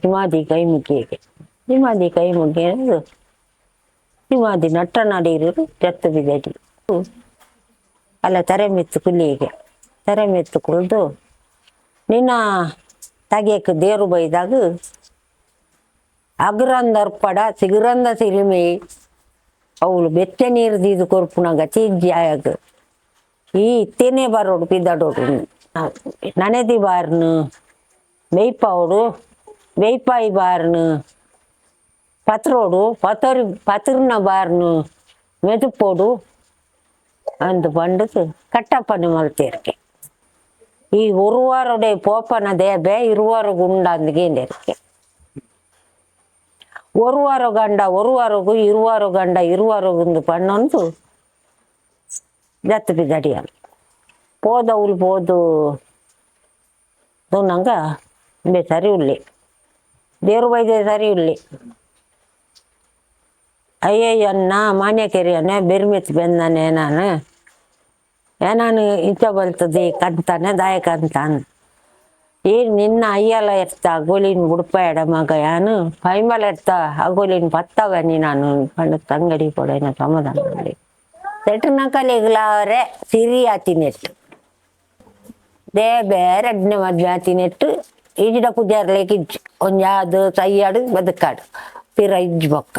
ಜುಮಾದಿ ಕೈ ಮುಗಿಯಗೆ. ಜುಮಾದಿ ಕೈ ಮುಗಿಯೋದು, ಜುಮಾದಿ ನಟ್ಟ ನಡೀರು ಜತ್ತು ಬಿದಡಿ ಅಲ್ಲ ತರೆ ಮೆತ್ತು ಕುಲ್ಲಿಗೆ. ತರೆ ಮೆತ್ತು ಕುಳ್ದು ನಿನ್ನ ತಗೆಕ್ ದೇರು ಬೈದಾಗ ಅಗ್ರಂದರ್ಪಡ ಸಿಗುರಂದ ಸಿರಿಮೆ ಅವಳು ಬೆಚ್ಚ ನೀರು ದೀದು ಕೊರ್ಪುನ ಗತಿ ಇಜ್ಜಿ ಆಯಾಗ. ಈ ಇತ್ತೇನೆ ಬರೋಡು ಪಿದಡೋಡು. ನನೆದಿ ಬಾರ್ನು ಬೆಯ್ಪಾವಡು, ಬೆಯ್ಪಾಯಿ ಬಾರ್ನು ಪತ್ರೋಡು, ಪತರು ಪತಿರ್ನ ಬಾರ್ನು ಮೆದುಪೋಡು ಅಂದು ಪಂಡದು ಕಟ್ಟಪ್ಪನ ಮಲ್ತೇರ್ಕೆ. ಈ ಒರುವಾರೊಡೆ ಪೋಪನ ದೇಬೆ ಇರುವಾರು ಗುಂಡಂದು ಗೇಂಡೆರ್ಕೆ. ಒರುವಾರ ಗಂಡ ಒರುವಾರಗು, ಇರುವಾರು ಗಂಡ ಇರುವಾರಗುಂದು ಪಣ್ಣೊಂದು ಜತ್ತು ಬಿದಡಿಯಲ್ಲ ಪೋದವುಲು ಪೋದು ತೂನಂಗ ಇಂಬೆ ಸರಿ ಉಳ್ಳಿ, ದೇರು ಬೈದೆ ಸರಿ ಉಳ್ಳಿ. ಅಯ್ಯಯ್ಯನ್ನ ಮಾನ್ಯ ಕೆರಿಯನೆ ಬೆರ್ಮೆತ್ ಬೆಂದನೆ ನಾನು ಏನಾನು ಇಂಚ ಬಲ್ತದೆ ಕಂತಾನೆ ದಾಯ ಕಂತಾನೆ. ಏನ್ ನಿನ್ನ ಅಯ್ಯಲ ಎತ್ತ ಅಗೋಲಿನ ಬುಡ್ಪಾಯಡ ಮಗ, ಯಾನು ಪೈಮಲ ಎತ್ತ ಅಗೋಲಿನ ಪತ್ತವನಿ ನಾನು ಪಂಡ ತಂಗಡಿ ಕೊಡೇನ ಸಮಾಧಾನ ಮಾಡಿ ಸೆಟ್ನ ಕಲೆಗ್ಲಾರೆ ಸಿರಿ ಆತಿನೆಟ್ಟು they ಬೇರೆ ಅಡ್ನೆ ಮದ್ವೆ ಆತಿನೆಟ್ಟು ಈಜಿಡ ಪೂಜಾರ್ಲೇಕ್ ಇಜ್ಜಿ. ಒಂಜಾದು ಸೈಯಾಡು ಬದುಕಾಡು ಪಿರ ಇಜ್ಜಿ ಬೊಕ್ಕ.